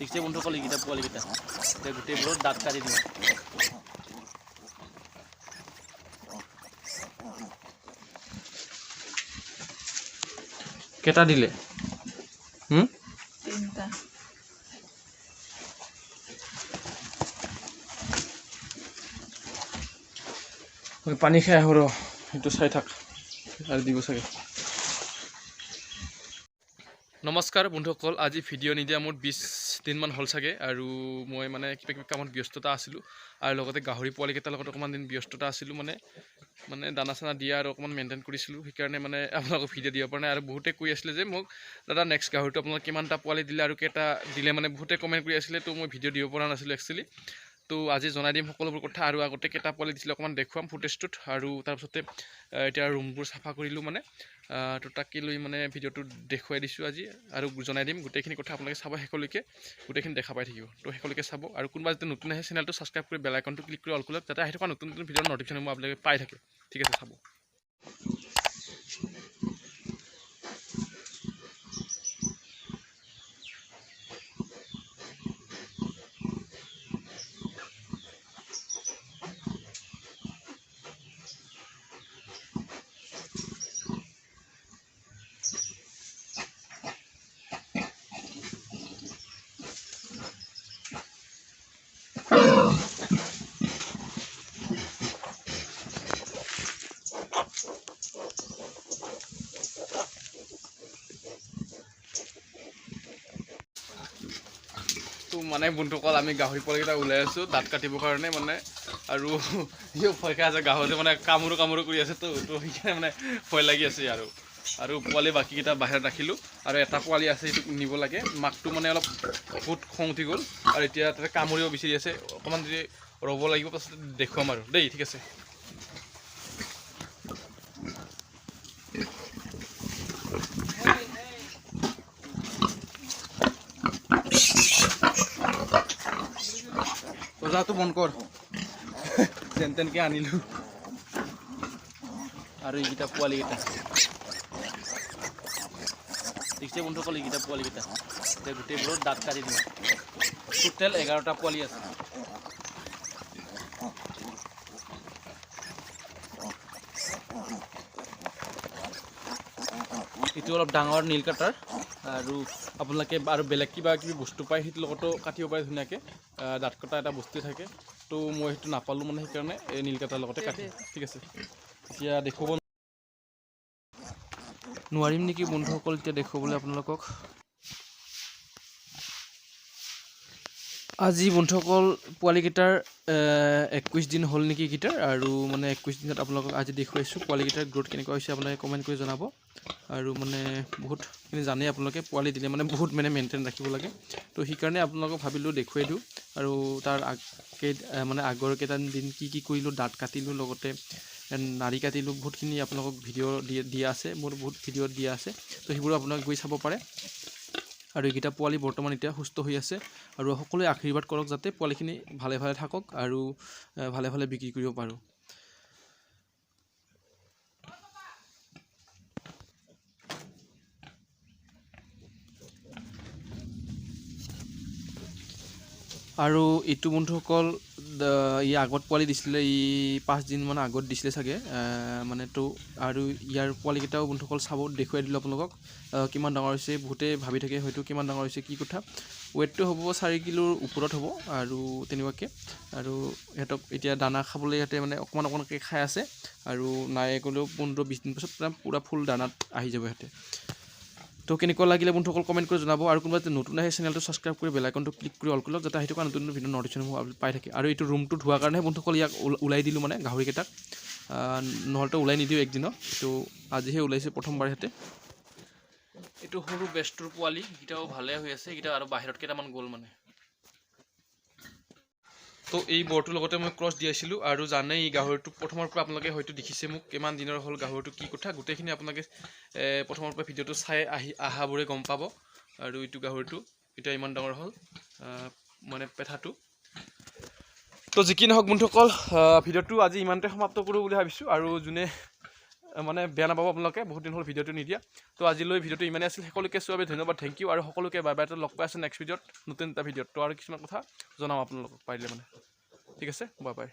দেখিছে বন্ধুসকল, এইকেইটা পোৱালিকেইটা এতিয়া গোটেইবোৰত দাঁত কাটি দিওঁ। কেইটা দিলে? তিনিটা। মই পানী খাই আহোঁ ৰ, সেইটো চাই থাক আৰু দিব চাগে। নমস্কাৰ বন্ধুসকল, আজি ভিডিঅ' নিদিয়া মোৰ 20 দিনমান হ'ল চাগে আৰু মই মানে কিবা কিবি কামত ব্যস্ততা আছিলোঁ আৰু লগতে গাহৰি পোৱালিকেইটাৰ লগত অকণমান দিন ব্যস্ততা আছিলোঁ, মানে মানে দানা চানা দিয়া আৰু অকণমান মেইনটেইন কৰিছিলোঁ। সেইকাৰণে মানে আপোনালোকক ভিডিঅ' দিব পৰা নাই। আৰু বহুতে কৈ আছিলে যে মোক, দাদা, নেক্সট গাহৰিটো আপোনালোক কিমানটা পোৱালি দিলে আৰু কেইটা দিলে, মানে বহুতে কমেণ্ট কৰি আছিলে। তো মই ভিডিঅ' দিব পৰা নাছিলোঁ একচুৱেলি। তো আজি জনাই দিম সকলোবোৰ কথা আৰু আগতে কেইটা পোৱালি দিছিলে অকণমান দেখুৱাম ফুটেজটোত। আৰু তাৰপিছতে এতিয়া ৰুমবোৰ চাফা কৰিলোঁ মানে, তো তাকে লৈ মানে ভিডিঅ'টো দেখুৱাই দিছোঁ আজি আৰু জনাই দিম গোটেইখিনি কথা। আপোনালোকে চাব শেষলৈকে, গোটেইখিনি দেখা পাই থাকিব। তো শেষলৈকে চাব আৰু কোনোবা যদি নতুন আহে, চেনেলটো ছাবস্ক্ৰাইব কৰি বেল আইকনটো ক্লিক কৰি অল কৰি লওক, যাতে আহি থকা নতুন নতুন ভিডিঅ'ৰ নটিফিকেশ্যন আপোনালোকে পাই থাকে। ঠিক আছে, চাব। তো মানে বন্ধুসকল, আমি গাহৰি পোৱালিকেইটা ওলাই আছোঁ দাঁত কাটিবৰ কাৰণে মানে। আৰু সিও ভয় খাই আছে, গাহৰি মানে কামোৰো কামোৰো কৰি আছে। তো তো সেইকাৰণে মানে ভয় লাগি আছে। আৰু আৰু পোৱালি বাকীকেইটা বাহিৰত ৰাখিলোঁ আৰু এটা পোৱালি আছে, সেইটো নিব লাগে। মাকটো মানে অলপ বহুত খং উঠি গ'ল আৰু এতিয়া তাতে কামুৰিব বিচাৰি আছে। অকণমান যদি ৰ'ব লাগিব, পাছত দেখুৱাম আৰু দেই। ঠিক আছে। দৰ্জাটো বন্ধ কৰ। যেন তেনকৈ আনিলোঁ। আৰু এইকেইটা পোৱালিকেইটা দেখিছে বন্ধুসকল, এইকেইটা পোৱালিকেইটা এতিয়া গোটেইবোৰত দাঁত কাটি দিওঁ। টোটেল 11টা পোৱালি আছে। এইটো অলপ ডাঙৰ নীল কাটাৰ আৰু আপোনালোকে আৰু বেলেগ কিবা কিবি বস্তু পায়, সেইটোৰ লগতো কাটিব পাৰে ধুনীয়াকৈ। দাঁত কটা এটা বস্তু থাকে। তো মই সেইটো নাপালোঁ মানে, সেইকাৰণে এই নীল কাটাৰ লগতে কাটিম। ঠিক আছে, এতিয়া দেখুৱাব নোৱাৰিম নেকি বন্ধুসকল এতিয়া দেখুৱাবলৈ আপোনালোকক। আজি বন্ধুসকল, পোৱালিকেইটাৰ 21 দিন হ'ল নেকি এইকেইটাৰ। আৰু মানে 21 দিনত আপোনালোকক আজি দেখুৱাইছোঁ পোৱালিকেইটাৰ গ্ৰ'থ কেনেকুৱা হৈছে, আপোনালোকে কমেণ্ট কৰি জনাব। আৰু মানে বহুতখিনি জানেই আপোনালোকে, পোৱালি দিলে মানে বহুত মানে মেইনটেইন ৰাখিব লাগে। তো সেইকাৰণে আপোনালোকক ভাবিলোঁ দেখুৱাই দিওঁ। আৰু তাৰ মানে আগৰ কেইটা দিন কি কি কৰিলোঁ, দাঁত কাটিলোঁ, লগতে নাড়ী কাটিলোঁ, বহুতখিনি আপোনালোকক ভিডিঅ' দিয়া আছে, মোৰ বহুত ভিডিঅ' দিয়া আছে। তো সেইবোৰো আপোনালোকে গৈ চাব পাৰে। আৰু এইকেইটা পোৱালি বৰ্তমান এতিয়া সুস্থ হৈ আছে আৰু সকলোৱে আশীৰ্বাদ কৰক যাতে পোৱালিখিনি ভালে ভালে থাকক আৰু ভালে ভালে বিক্ৰী কৰিব পাৰোঁ। আৰু এইটো বন্ধুসকল, ই আগত পোৱালি দিছিলে, ই 5 দিনমান আগত দিছিলে চাগে মানে। তো আৰু ইয়াৰ পোৱালিকেইটাও বন্ধুসকল চাব, দেখুৱাই দিলোঁ আপোনালোকক কিমান ডাঙৰ হৈছে। বহুতে ভাবি থাকে হয়তো কিমান ডাঙৰ হৈছে, কি কথা। ৱেইটটো হ'ব 4 কিলোৰ ওপৰত হ'ব আৰু তেনেকুৱাকৈ। আৰু সিহঁতক এতিয়া দানা খাবলৈ ইহঁতে মানে অকণমান অকণমানকৈ খাই আছে আৰু নাই গ'লেও 15-20 দিন পাছত পূৰা পূৰা ফুল দানাত আহি যাব সিহঁতে। তো কেনেকুৱা লাগিলে বন্ধুসকল, কমেণ্ট কৰি জনাব। আৰু কোনোবা যদি নতুন আহে, চেনেলটো ছাবস্ক্ৰাইব কৰি বেল আইকনটো ক্লিক কৰি অল কৰি লওক, যাতে আহি থকা নতুন নতুন ভিডিঅ' নটিফিকেশ্যনসমূহ পাই থাকে। আৰু এইটো ৰুমটো ধোৱাৰ কাৰণেহে বন্ধুসকল ইয়াক ওলাই দিলোঁ মানে গাহৰিকেইটাক, নহ'লেতো ওলাই নিদিওঁ একদিনত। তো আজিহে ওলাইছে প্ৰথমবাৰ সিহঁতে। এইটো সৰু বেষ্টটোৰ পোৱালি, এইকেইটাও ভালে হৈ আছে এইকেইটা। আৰু বাহিৰত কেইটামান গ'ল মানে। তো এই বৰটোৰ লগতে মই ক্ৰছ দিয়াইছিলোঁ আৰু জানেই এই গাহৰিটো প্ৰথমৰ পৰা আপোনালোকে হয়তো দেখিছে মোক, কিমান দিনৰ হ'ল গাহৰিটো, কি কথা, গোটেইখিনি আপোনালোকে প্ৰথমৰ পৰা ভিডিঅ'টো চাই আহি আহাবোৰে গম পাব। আৰু এইটো গাহৰিটো এতিয়া ইমান ডাঙৰ হ'ল, মানে পেঠাটো। তো যি কি নহওক বন্ধুসকল, ভিডিঅ'টো আজি ইমানতে সমাপ্ত কৰোঁ বুলি ভাবিছোঁ। আৰু যোনে মানে বেয়া নাপাব আপোনালোকে, বহুত দিন হ'ল ভিডিঅ'টো নিদিয়া। তো আজিলৈ ভিডিঅ'টো ইমানেই আছিল। সকলোকে চোৱাৰ বাবে ধন্যবাদ, thank U আৰু সকলোকে বাই বাই। লগ পাই আছোঁ নেক্সট ভিডিঅ'ত, নতুন এটা ভিডিঅ'ত। তো আৰু কিছুমান কথা জনাম আপোনালোকক পাৰিলে মানে। ঠিক আছে, বাই বাই।